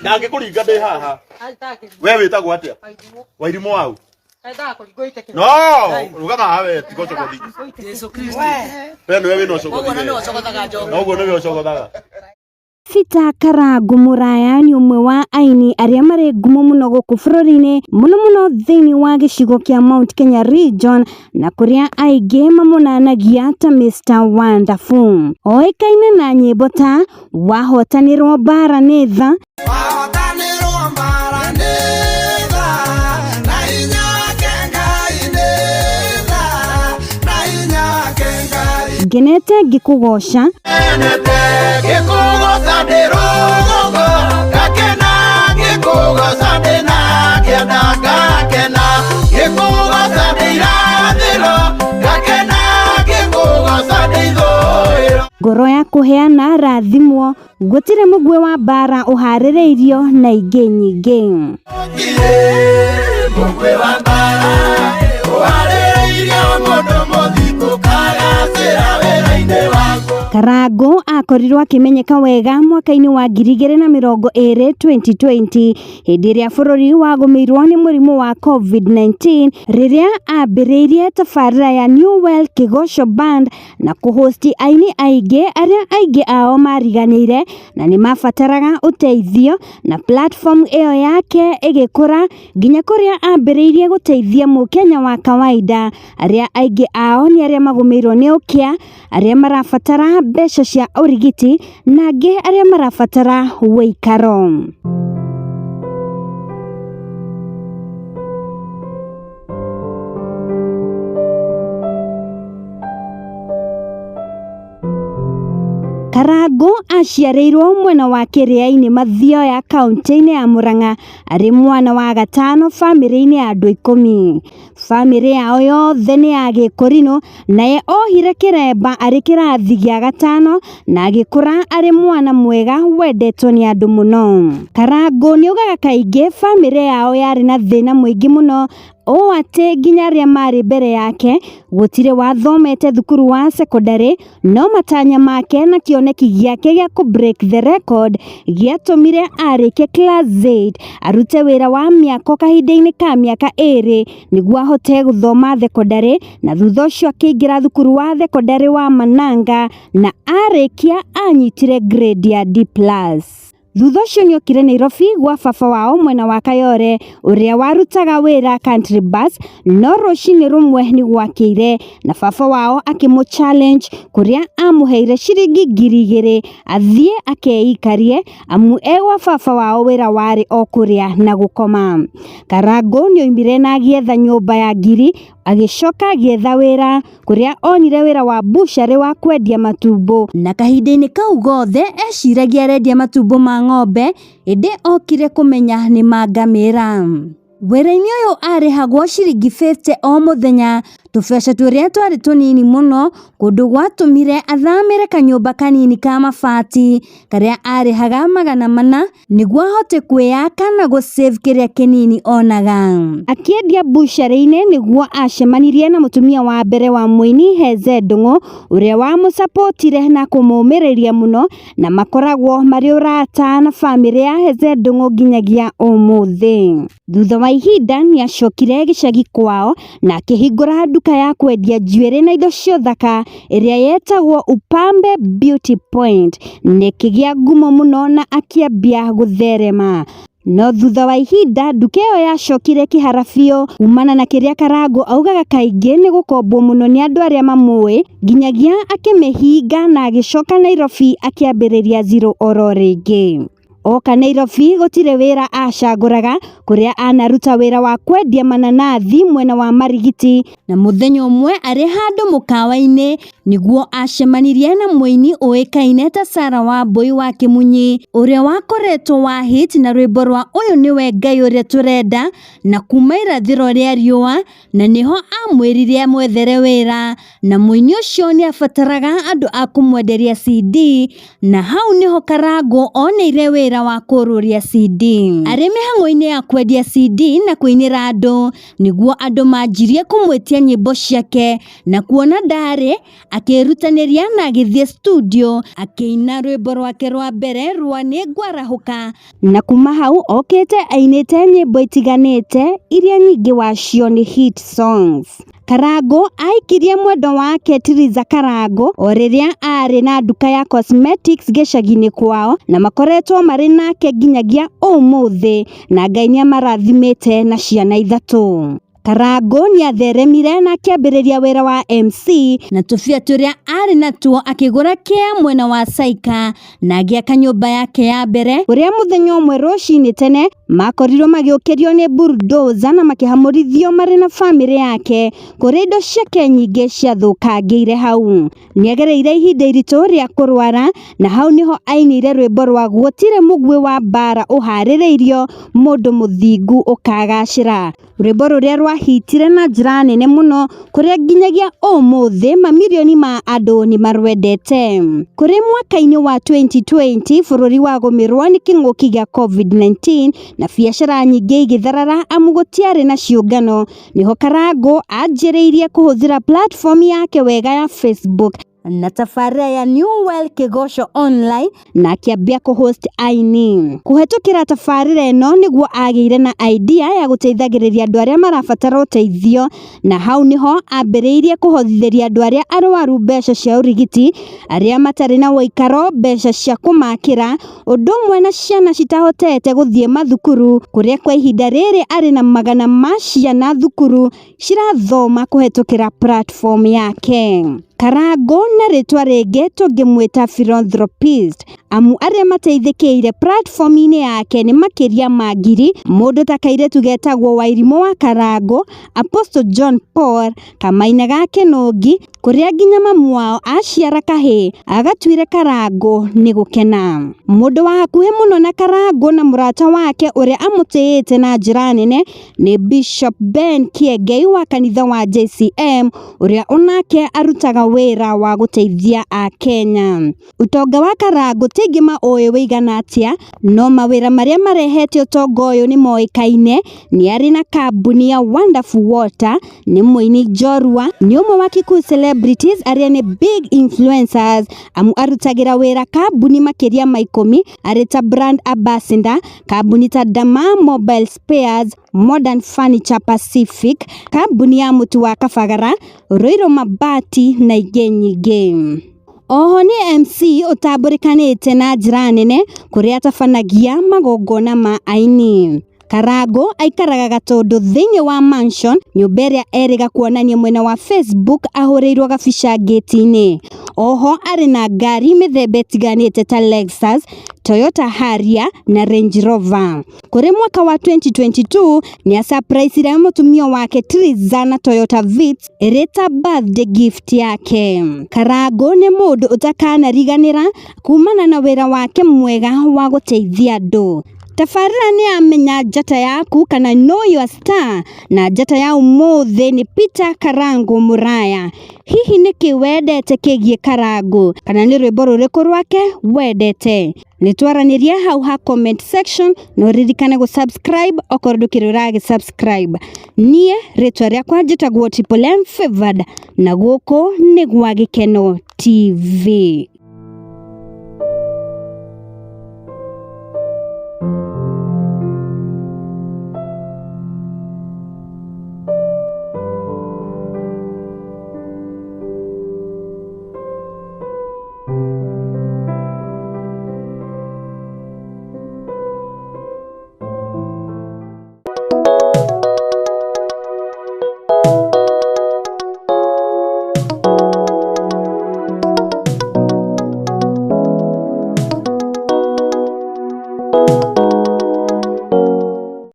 Ndangĩkũringa ndĩ haha. We wĩtagwo atĩa? Wairimũ wau. No, rũgama haha we tiga ũcogothi. Jesu Kristo. We nĩwe wĩna Koguo ũcogothi. na nĩwe ũcogothaga njogu. Na ũguo nĩwe ũcogothaga. Peter Karangu Mũraya nĩ ũmwe wa aini arĩa marĩ ngumo mũno gũkũ bũrũri-inĩ, mũno mũno thĩinĩ wa gĩcigo kĩa Mount Kenya region, na kũrĩa aingĩ mamonanagia ta Mr Wonderful. Oĩkaine na nyĩmbo ta wahotanĩrwo mbara nĩ tha, Wahotanĩrwo mbara nĩ tha, na hinya wake Ngai nĩ tha, na hinya wake Ngai. ngenete ngĩkũgoca, Ngenete ngĩkũgoca ndĩ rũgongo, ngakena ngĩkũgoca ndĩ na kĩanda ngakena, ngĩkũgoca ndĩ irathĩro, ngakena ngĩkũgoca ndĩ ithũĩro. ngoro ya kũheana rathimwo, gũtirĩ mũguĩ wa mbara ũharĩrĩirio na ingĩ nyingĩ. Mũguĩ wa mbara ũharĩrĩirio mũndũ mũthingu kagacĩra wĩra-inĩ waguo. Karangu akorirwo akĩmenyeka wega mwaka-inĩ wa 2020 2020 hĩndĩ ĩrĩa bũrũri wagũmĩirwo nĩ mũrimũ wa COVID-19 rĩrĩa ambĩrĩirie tabarĩra ya New Well Kĩgoco Band na kũhosti aini aingĩ arĩa aingĩ ao mariganĩire na nĩ mabataraga ũteithio, na platform ĩyo yake ĩgĩkũra nginya kũrĩa ambĩrĩirie gũteithia mũkenya wa kawaida arĩa aingĩ ao nĩ arĩa magũmĩirwo nĩ ũkĩa, arĩa marabatara mbeca cia ũrigiti na angĩ arĩa marabatara ũikaro. Karangu aciarĩirwo mwena wa Kĩrĩainĩ Mathioya kaũntĩ-inĩ ya Murang'a arĩ mwana wa gatano bamĩrĩ-inĩ ya andũ 10. Bamĩrĩ yao yothe nĩ ya Gĩkũrinũ naye ohire kĩremba arĩ kĩrathi gĩa gatano na agĩkũra arĩ mwana mwega wendetwo nĩ andũ mũno. Karangu nĩaugaga kaingĩ bamĩrĩ yao yarĩ na thĩna mũingĩ mũno ũũ atĩ nginya arĩa marĩ mbere yake gũtirĩ wathomete thukuru wa cekondarĩ, no matanya make na kĩoneki gĩake gĩa kũ break the record gĩatũmire arĩkie class 8 arute wĩra wa mĩako kahinda-inĩ ka mĩaka 2 nĩguo ahote gũthoma thekondarĩ, na thutha ũcio akĩingĩra thukuru wa thekondarĩ wa Mananga na arĩkia anyitire grade ya D+. Thutha ũcio nĩokire Nairobi gwa baba wao mwena wa Kayole ũrĩa warutaga wĩra Country Bus, no rũcinĩ rũmwe nĩ gwakĩire na baba wao akĩmũ challenge kũrĩa amũheire ciringi 2000 athiĩ akeikarie amu e gwa baba wao wĩra warĩ o kũrĩa na gũkoma. Karangu nĩoimire na agĩetha nyũmba ya ngiri agĩcoka agĩetha wĩra kũrĩa onire wĩra wa bucarĩ wa kwendia matumbũ, na kahinda-inĩ kau gothe eciragia arendia matumbũ ma ng'ombe ĩndĩ okire kũmenya nĩ ma ngamĩra. Wĩra-inĩ ũyũ arĩhagwo ciringi 50 o mũthenya, tũbeca tũrĩa twarĩ tũnini mũno kũndũ gwatũmire athamĩre kanyũmba kanini ka mabati karĩa arĩhaga 400 nĩguo ahote kwĩyaka na gũ save kĩrĩa kĩnini onaga. Akĩendia bucarĩ-inĩ nĩguo acemanirie na mũtumia wa mbere wa mũini Heze Ndung'u ũrĩa wamũcapotire na kũmũmĩrĩria mũno, na makoragwo marĩ ũrata na bamĩrĩ ya Heze Ndung'u nginyagia ũmũthĩ. Thutha wa ihinda nĩacokire gĩcagi kwao na akĩhingũra nduka ya kwendia njuĩrĩ na indo cia ũthaka ĩrĩa yetagwo Upambe Beauty Point, na ĩkĩgĩa ngumo mũno na akĩambia gũtherema. No thutha wa ihinda nduka ĩyo yacokire kĩhara biũ kumana na kĩrĩa Karangu augaga kaingĩ nĩ gũkombwo mũno nĩ andũ arĩa mamũĩ, nginyagia akĩmĩhinga na agĩcoka Nairobi akĩambĩrĩria zero oro rĩngĩ. Oka Nairobi gũtirĩ wĩra acagũraga kũrĩa anaruta wĩra wa kwendia mananathi mwena wa Marigiti, na mũthenya ũmwe arĩ handũ mũkawa-inĩ nĩguo acemanirie na mũini ũĩkaine ta Sarah Wambui wa Kĩmunyi ũrĩa wakoretwo wa hit na rwĩmbo rwa ũyũ nĩwe Ngai ũrĩa tũrenda na kuma irathĩro rĩa riũa, na nĩho amwĩrire amwethere wĩra, na mũini ũcio nĩabataraga andũ a kũmwenderia CD, na hau nĩho Karangu oneire wĩra wĩra wa kũrũria CD. Arĩ mĩhang'o-inĩ ya kwendia CD na kũinĩra andũ, nĩguo andũ manjirie kũmwĩtia nyĩmbo ciake na kuona ndarĩ, akĩĩrutanĩria na agĩthiĩ studio akĩina rwĩmbo rwake rwa mbere rwa Nĩngwarahũka, na kuma hau okĩte ainĩte nyĩmbo itiganĩte iria nyingĩ wacio nĩ hit songs. Karangũ aikirie mwendwa wake Tiriza Karangũ o rĩrĩa arĩ na nduka ya cosmetics gĩcagi-inĩ kwao na makoretwo marĩ nake nginyagia ũmũthĩ na Ngai nĩamarathimĩte na ciana ithatũ. Karangũ nĩatheremire na akĩambĩrĩria wĩra wa MC na tũbia tũrĩa arĩ natuo akĩgũra kĩa mwena wa Saika na agĩaka nyũmba yake ya mbere kũrĩa mũthenya ũmwe rũcinĩ tene makorirwo magĩũkĩrio nĩ bulldozer na makĩhamũrithio marĩ na bamĩrĩ yake kũrĩa indo ciake nyingĩ ciathũkangĩire hau. Nĩagereire ihinda iritũ rĩa kũrwara na hau nĩho ainĩire rwĩmbo rwa gũtirĩ mũguĩ wa mbara ũharĩrĩirio mũndũ mũthingu ũkagacĩra, rwĩmbo rũrĩa rwahitire na njĩra nene mũno kũrĩa nginyagia ũmũthĩ mamirioni ma andũ nĩmarwendete. Kũrĩ mwaka-inĩ wa 2020 bũrũri wagũmĩrwo nĩ kĩng'ũki gĩa COVID-19 na biacara nyingĩ igĩtharara amu gũtiarĩ na ciũngano, nĩho Karangũ anjĩrĩirie kũhũthĩra platform yake wega ya Facebook na tabarĩra ya New Well Kĩgoco Online na akĩambia kũhost aini. Kũhetũkĩra tabarĩra ĩno nĩguo agĩire na idea ya gũteithagĩrĩria andũ arĩa marabatara ũteithio na hau nĩho ambĩrĩirie kũhothithĩria andũ arĩa arwaru mbeca cia ũrigiti, arĩa matarĩ na ũikaro mbeca cia kũmakĩra, ũndũ ũmwe na ciana citahotete gũthiĩ mathukuru kũrĩa kwa ihinda rĩrĩ arĩ na magana ma ciana thukuru cirathoma kũhetũkĩra platform yake. Karangũ na rĩtwa rĩngĩ tũngĩmwĩta philanthropist amu arĩa mateithĩkĩire platform-inĩ yake nĩ makĩria ma ngiri, mũndũ ta kairĩtu getagwo Wairimũ wa Karangũ, Apostle John Paul, Kamaina ga Kĩnũngi, kũrĩa nginya mamu wao aciara kahĩĩ agatuire Karangũ nĩ gũkena. Mũndũ wa hakuhĩ mũno na Karangũ na mũrata wake ũrĩa amũtĩĩte na njĩra nene nĩ Bishop Ben Kĩengei wa kanitha wa JCM ũrĩa onake arutaga wĩra wa gũteithia Akenya. Ũtonga wa Karangũ ti aingĩ maũĩ wĩigana atĩa, no mawĩra marĩa marehete ũtonga ũyũ nĩ moĩkaine. Nĩ arĩ na kambuni ya Wonderful Water, nĩ mũini njorua, nĩ ũmwe wa Kikuyu celebrities arĩa nĩ big influencers amu arutagĩra wĩra kambuni makĩria ma 10 arĩ ta brand ambassador, kambuni ta Dama Mobile Spares, Modern Furniture Pacific, kambuni ya mũtu wa Kabagara, Ruiru Mabati na ingĩ nyingĩ. Oho nĩ MC ũtambũrĩkanĩte na njĩra nene kũrĩa atabanagia magongona ma aini. Karangũ aikaraga Gatũndũ thĩinĩ wa mansion, nyũmba ĩrĩa erĩga kuonania mwena wa Facebook ahũrĩirwo gabica ngĩti-inĩ. Oho arĩ na ngari mĩthemba ĩtiganĩte ta Lexus, Toyota Harrier na Range Rover. Kũrĩ mwaka wa 2022 nĩ asurprisire mũtumia wake Triza na Toyota Vitz ĩrĩ ta birthday gift yake. Karangũ nĩ mũndũ ũtakanariganĩra kumana na wĩra wake mwega wa gũteithia andũ. Tabarĩra nĩ yamenya njata yaku kana know your star na njata ya ũmũthĩ nĩ Peter Karangũ Mũraya. Hihi nĩkĩ wendete kĩgiĩ Karangũ kana nĩ rwĩmbo rũrĩkũ rwake wendete? Nĩ twaranĩrie hau ha comment section na ũririkane gũ subscribe okorwo ndũkĩrĩ ũragĩ subscribe. Niĩ rĩtwa rĩakwa njĩtagwo Triple M Favored na gũkũ nĩ gwa Gĩkeno TV.